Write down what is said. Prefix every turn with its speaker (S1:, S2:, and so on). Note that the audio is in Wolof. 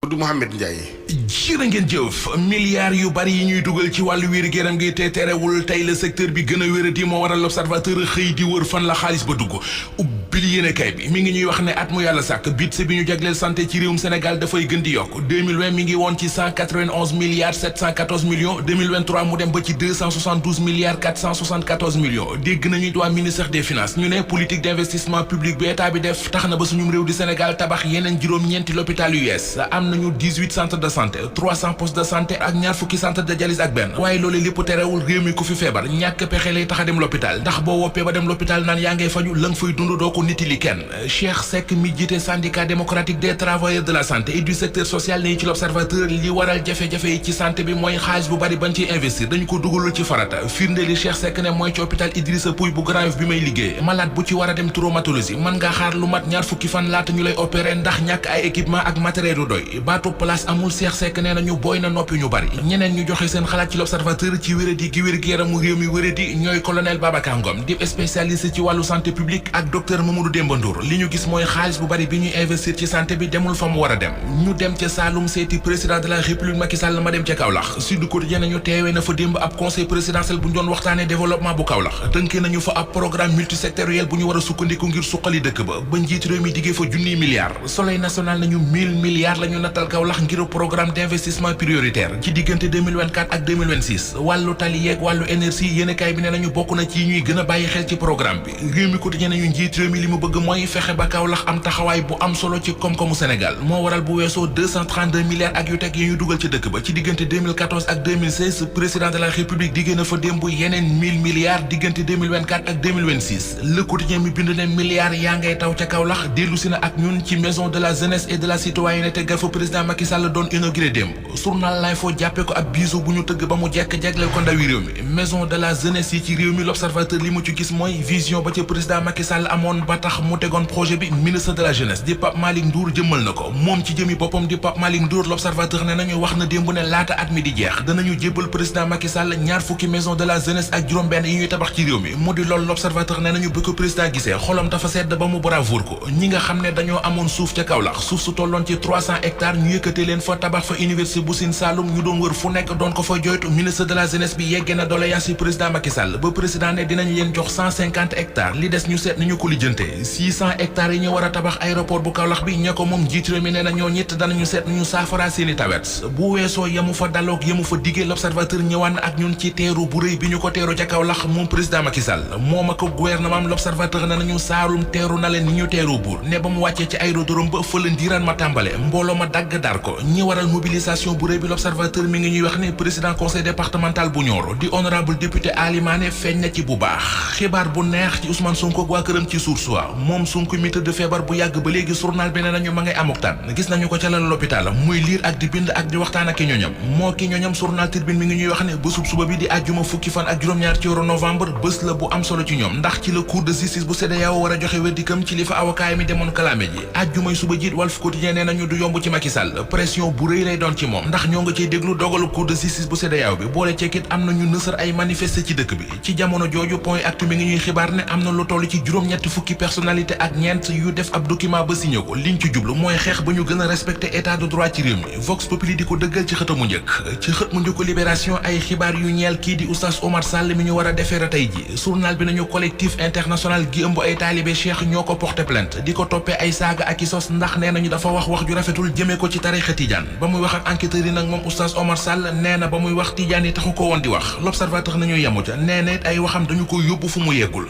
S1: du Mohamed Ndiaye.
S2: jërë ngeen jëf milliards yu bari yi ñuy dugal ci wàllu wér-gu-yaram gi te terewul tey la secteur bi gën a wérati moo waral l'observateur xëy di wër fan la xaalis ba dugg ubbil yéenekaay bi mi ngi ñuy wax ne at mu yàlla sàkk budget bi ñu jagleel santé ci réewum Sénégal dafay gën di yokk 2020 mi ngi woon ci 191 milliards 714 millions 2023 mu dem ba ci 272 milliards 474 millions dégg nañu waa ministère des finances ñu ne politique d'investissement public bi état bi def tax na ba suñum réew di Sénégal tabax yeneen juróom-ñeenti l'hôpital yu yees am nañu 18 centres de santé 300 postes de santé ak ñaar fukki centre de dialyse ak benn waaye loolu lépp terewul réew mi ku fi feebar ñàkk pexe lay tax a dem l'hôpital ndax boo woppee ba dem l'hôpital naan yaa ngay faju la nga fay dund doo ko niti li kenn Cheikh Seck mi jiite syndicat démocratique des travailleurs de la santé et du secteur social ne ci l'observateur li waral jafe-jafe yi ci santé bi mooy xaalis bu bari bañ ciy investir dañu ko dugalul ci farata firnde li Cheikh Seck ne mooy ci hôpital Idrissa Pouye bu Grand Yoff bi may liggéey malade bu ci war a dem traumatologie mën nga xaar lu mat ñaar fukki fan laata ñu lay opérer ndax ñàkk ay équipement ak matériel yu doy baatu place amul Cheikh Seck nee na ñu booy na noppi ñu bari ñeneen ñu joxe seen xalaat ci l'observateur ci wéradi gi wér-gu-yaramu réew mi wéradi ñooy colonel Babacar Ngom di spécialiste ci wàllu santé publique ak docteur Mamadou Demba Ndour li ñu gis mooy xaalis bu bari bi ñuy investir ci santé bi demul fa mu war a dem ñu dem ca Saloum seeti président de la République Macky Sall ma dem ca Kaolack Sud Quotidien nañu teewee na fa démb ab conseil présidentiel bu ñu doon waxtaanee développement bu Kaolack tënkee nañu fa ab programme multisectoriel bu ñu war a sukkandiku ngir suqali dëkk ba njiit réew mi diggee fa junniy milliards Soleil national nañu 1000 milliards la ñu nattal Kaolack ngir programme d'investissement prioritaire ci diggante 2024 ak 2026 wàllu tali yeeg wàllu énergie yéenekaay bi ne nañu bokk na ci ñuy gën a bàyyi xel ci programme bi réew mi quotidien nañu njiit réew mi li mu bëgg mooy fexe ba Kaolack am taxawaay bu am solo ci koom-koomu Sénégal moo waral bu weesoo 232 milliards ak yu teg yi ñu dugal ci dëkk ba ci diggante 2014 ak 2016 président de la République diggée na fa démb yeneen 1000 milliards diggante 2024 ak 2026 le quotidien mi bind ne milliards yaa ngay taw ca Kaolack dellu si na ak ñun ci maison de la jeunesse et de la citoyenneté ga fa président Macky Sall doon inauguré démb journal lay foo jàppee ko ab bisu bu ñu tëgg ba mu jekk jagleel ko ndawi réew mi maison de la jeunesse yi ci réew mi l'observateur li mu ci gis mooy vision ba ca président Macky Sall amoon ba tax mu tegoon projet bi ministre de la jeunesse di Pape Malick Ndour jëmmal na ko moom ci jëmi boppam di Pape Malick Ndour l'observateur ne nañu wax na démb ne laata at mi di jeex danañu jébbal président Macky Sall ñaar fukki maison de la jeunesse ak juróom-benn yi ñuy tabax ci réew mi mu di loolu l'observateur ne nañu bi ko président gisee xolam dafa sedd ba mu bravoure ko ñi nga xam ne dañoo amoon suuf ca Kaolack suuf su tolloon ci 300 hectares ñu yëkkate leen fa tabax fa université bu Sine Saloum ñu doon wër fu nekk doon ko fa joytu ministre de la jeunesse bi yeggee na doléance yi président Macky Sall ba président ne dinañ leen jox 150 hectares li des ñu seet ni ñu ko lijjante 600 hectares yi ñu war a tabax aéroport bu Kaolack bi ña ko moom jiitu réew mi nee na ñoo ñett danañu seet ni ñu saafara seeni tawet bu weesoo yemu fa daloog yemu fa diggee l'observateur ñëwaan na ak ñun ci teeru bu rëy bi ñu ko teeru ca Kaolack moom président Macky Sall moom ak gouvernement am l'observateur ne nañu Saalum teeru na leen ni ñu teeru buur ne ba mu wàccee ci aérodrome ba fële ndiiraan ma tàmbale mbooloo ma dagg dar ko ñi waral mobilisation bu rëy bi l'observateur mi ngi ñuy wax ne président conseil départemental bu Nioro di honorable député Ali Mané feeñ na ci bu baax xibaar bu neex ci Ousmane Sonko ak waa këram ci Source A moom Sonko mi tëdd feebar bu yàgg ba léegi journal bi ne nañu ma ngay amuk tan gis nañu ko ca lal l'hôpital muy liir ak di bind ak di waxtaan ak ki ñoñam moo ki ñoñam journal Tribune mi ngi ñuy wax ne bésub suba bi di àjjuma fukki fan ak juróom-ñaar ci weeru novembre bés la bu am solo ci ñoom ndax ci la cour de justice bu CEDEAO war a joxe wérdikam ci li fa avocat mi demoon kalaame ji àjjumay suba jiit Walf Quotidien nee nañu du yomb ci Macky Sall pression bu rëy lay doon ci moom ndax ñoo nga ciy déglu dogalu cour de justice bu CEDEAO bi boole ceekit am na ñu nësër ay manifester ci dëkk bi ci jamono jooju Point Actu mi ngi ñuy xibaar ne am na lu toll ci juróom-ñetti fukki personnalité ak ñeent yu def ab document ba signé ko liñ ci jublu mooy xeex ba ñu gën a respecter état de droit ci réew mi Vox Populi di ko dëggal ci xët mu njëkk ci xët mu njëkk Libération ay xibaar yu ñeel kii di oustaz Omar Sall mi ñu war a defeere tey ji journal bi nañu collectif international gi ëmb ay taalibe cheikh ñoo ko porté plainte di ko toppee ay saaga ak i sos ndax nee nañu dafa wax ju rafetul jëmee ko ci tarixa Tijaan ba muy wax ak enquêteurs yi nag moom oustaz Omar Sall nee na ba muy wax Tijaan yi taxu ko woon di wax l'observateur nañu yemu ca nee na it ay waxam dañu ko yóbbu fu mu yeggul